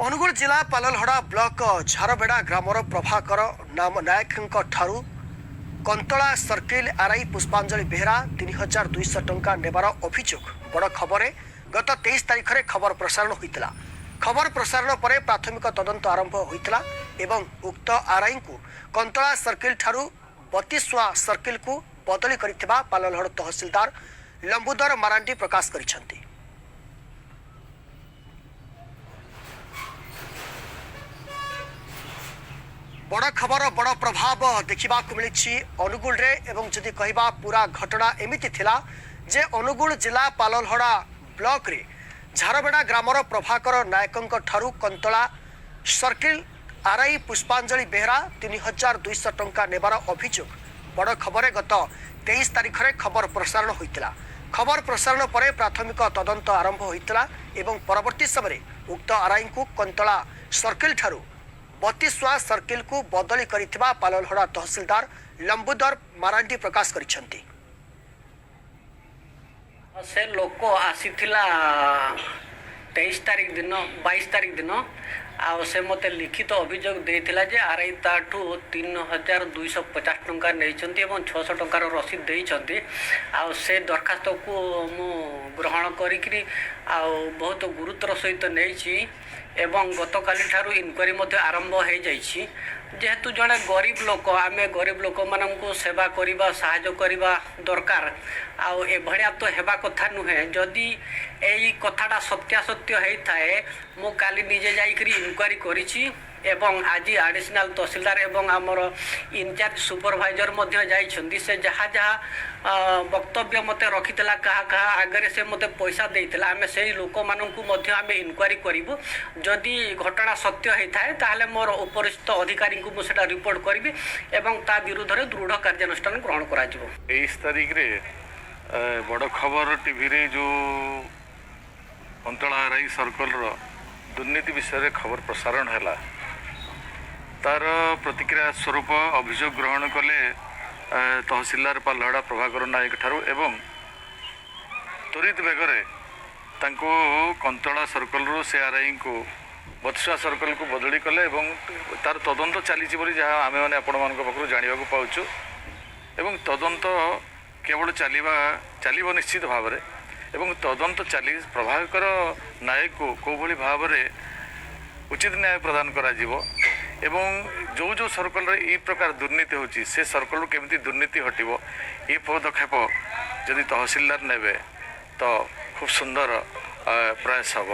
ଅନୁଗୁଳ ଜିଲ୍ଲା ପାଲଲହଡ଼ା ବ୍ଲକ ଝାରବେଡ଼ା ଗ୍ରାମର ପ୍ରଭାକର ନାୟକଙ୍କ ଠାରୁ କନ୍ତଳା ସର୍କିଲ ଆର୍ଆଇ ପୁଷ୍ପାଞ୍ଜଳି ବେହେରା 3200 ଟଙ୍କା ନେବାର ଅଭିଯୋଗ ବଡ଼ ଖବରରେ ଗତ 23 ତାରିଖରେ ଖବର ପ୍ରସାରଣ ହୋଇଥିଲା। ଖବର ପ୍ରସାରଣ ପରେ ପ୍ରାଥମିକ ତଦନ୍ତ ଆରମ୍ଭ ହୋଇଥିଲା ଏବଂ ଉକ୍ତ ଆର୍ଆଇଙ୍କୁ କନ୍ତଳା ସର୍କିଲ ଠାରୁ ବତିଶୁଆ ସର୍କିଲକୁ ବଦଳି କରିଥିବା ପାଲଲହଡ଼ ତହସିଲଦାର ଲମ୍ବୁଦର ମାରାଣ୍ଡି ପ୍ରକାଶ କରିଛନ୍ତି। ବଡ଼ ଖବର, ବଡ଼ ପ୍ରଭାବ ଦେଖିବାକୁ ମିଳିଛି ଅନୁଗୁଳରେ। ଏବଂ ଯଦି କହିବା, ପୁରା ଘଟଣା ଏମିତି ଥିଲା ଯେ ଅନୁଗୁଳ ଜିଲ୍ଲା ପାଲଲହଡ଼ା ବ୍ଲକରେ ଝାରବେଡ଼ା ଗ୍ରାମର ପ୍ରଭାକର ନାୟକଙ୍କ ଠାରୁ କନ୍ତଳା ସର୍କିଲ ଆର୍ଆଇ ପୁଷ୍ପାଞ୍ଜଳି ବେହେରା 3200 ଟଙ୍କା ନେବାର ଅଭିଯୋଗ ବଡ଼ ଖବରରେ ଗତ 23 ତାରିଖରେ ଖବର ପ୍ରସାରଣ ହୋଇଥିଲା। ଖବର ପ୍ରସାରଣ ପରେ ପ୍ରାଥମିକ ତଦନ୍ତ ଆରମ୍ଭ ହୋଇଥିଲା ଏବଂ ପରବର୍ତ୍ତୀ ସମୟରେ ଉକ୍ତ ଆର୍ଆଇଙ୍କୁ କନ୍ତଳା ସର୍କିଲ ଠାରୁ ବତିଶୁଆ ସର୍କିଲକୁ ବଦଳି କରିଥିବା ପାଲଲହଡ଼ା ତହସିଲଦାର ଲମ୍ବୁଦର ମାରାଣ୍ଡି ପ୍ରକାଶ କରିଛନ୍ତି। ସେ ଲୋକ ଆସିଥିଲା 23 ତାରିଖ ଦିନ, 22 ତାରିଖ ଦିନ। ଆଉ ସେ ମୋତେ ଲିଖିତ ଅଭିଯୋଗ ଦେଇଥିଲା ଯେ ଆର୍ I ତାଠୁ 3250 ଟଙ୍କା ନେଇଛନ୍ତି ଏବଂ 600 ଟଙ୍କାର ରସିଦ ଦେଇଛନ୍ତି। ଆଉ ସେ ଦରଖାସ୍ତକୁ ମୁଁ ଗ୍ରହଣ କରିକିରି ଆଉ ବହୁତ ଗୁରୁତ୍ୱର ସହିତ ନେଇଛି ଏବଂ ଗତକାଲି ଠାରୁ ଇନକ୍ୱାରି ମଧ୍ୟ ଆରମ୍ଭ ହେଇଯାଇଛି। ଯେହେତୁ ଜଣେ ଗରିବ ଲୋକ, ଆମେ ଗରିବ ଲୋକମାନଙ୍କୁ ସେବା କରିବା, ସାହାଯ୍ୟ କରିବା ଦରକାର। ଆଉ ଏଭଳିଆ ତ ହେବା କଥା ନୁହେଁ। ଯଦି ଏଇ କଥାଟା ସତ୍ୟାସତ୍ୟ ହେଇଥାଏ, ମୁଁ କାଲି ନିଜେ ଯାଇକରି ଇନକ୍ୱାରି କରିଛି ଏବଂ ଆଜି ଆଡ଼ିସନାଲ୍ ତହସିଲଦାର ଏବଂ ଆମର ଇନଚାର୍ଜ ସୁପରଭାଇଜର ମଧ୍ୟ ଯାଇଛନ୍ତି। ସେ ଯାହା ଯାହା ବକ୍ତବ୍ୟ ମୋତେ ରଖିଥିଲା, କାହା କାହା ଆଗରେ ସେ ମୋତେ ପଇସା ଦେଇଥିଲା, ଆମେ ସେଇ ଲୋକମାନଙ୍କୁ ମଧ୍ୟ ଆମେ ଇନକ୍ୱାରି କରିବୁ। ଯଦି ଘଟଣା ସତ୍ୟ ହେଇଥାଏ, ତାହେଲେ ମୋର ଉପରିସ୍ଥ ଅଧିକାରୀଙ୍କୁ ମୁଁ ସେଇଟା ରିପୋର୍ଟ କରିବି ଏବଂ ତା ବିରୁଦ୍ଧରେ ଦୃଢ଼ କାର୍ଯ୍ୟାନୁଷ୍ଠାନ ଗ୍ରହଣ କରାଯିବ। 23 ତାରିଖରେ ବଡ଼ ଖବର ଟିଭିରେ ଯେଉଁ କନ୍ତଳା ଆର୍ଆଇ ସର୍କଲର ଦୁର୍ନୀତି ବିଷୟରେ ଖବର ପ୍ରସାରଣ ହେଲା, ତାର ପ୍ରତିକ୍ରିୟା ସ୍ୱରୂପ ଅଭିଯୋଗ ଗ୍ରହଣ କଲେ ତହସିଲଦାର ପାଲଲହଡ଼ା ପ୍ରଭାକର ନାୟକ ଠାରୁ ଏବଂ ତ୍ୱରିତ ବେଗରେ ତାଙ୍କୁ କନ୍ତଳା ସର୍କଲରୁ ସେ ଆର୍ଆଇଙ୍କୁ ବତିଶୁଆ ସର୍କଲକୁ ବଦଳି କଲେ ଏବଂ ତାର ତଦନ୍ତ ଚାଲିଛି ବୋଲି ଯାହା ଆମେମାନେ ଆପଣମାନଙ୍କ ପାଖରୁ ଜାଣିବାକୁ ପାଉଛୁ। ଏବଂ ତଦନ୍ତ କେବଳ ଚାଲିବା ଚାଲିବ ନିଶ୍ଚିତ ଭାବରେ ଏବଂ ତଦନ୍ତ ଚାଲି ପ୍ରଭାକର ନାୟକକୁ କେଉଁଭଳି ଭାବରେ ଉଚିତ ନ୍ୟାୟ ପ୍ରଦାନ କରାଯିବ ଏବଂ ଯେଉଁ ଯେଉଁ ସର୍କଲରେ ଏଇ ପ୍ରକାର ଦୁର୍ନୀତି ହେଉଛି, ସେ ସର୍କଲରୁ କେମିତି ଦୁର୍ନୀତି ହଟିବ, ଏ ପଦକ୍ଷେପ ଯଦି ତହସିଲଦାର ନେବେ ତ ଖୁବ୍ ସୁନ୍ଦର ପ୍ରୟାସ ହେବ।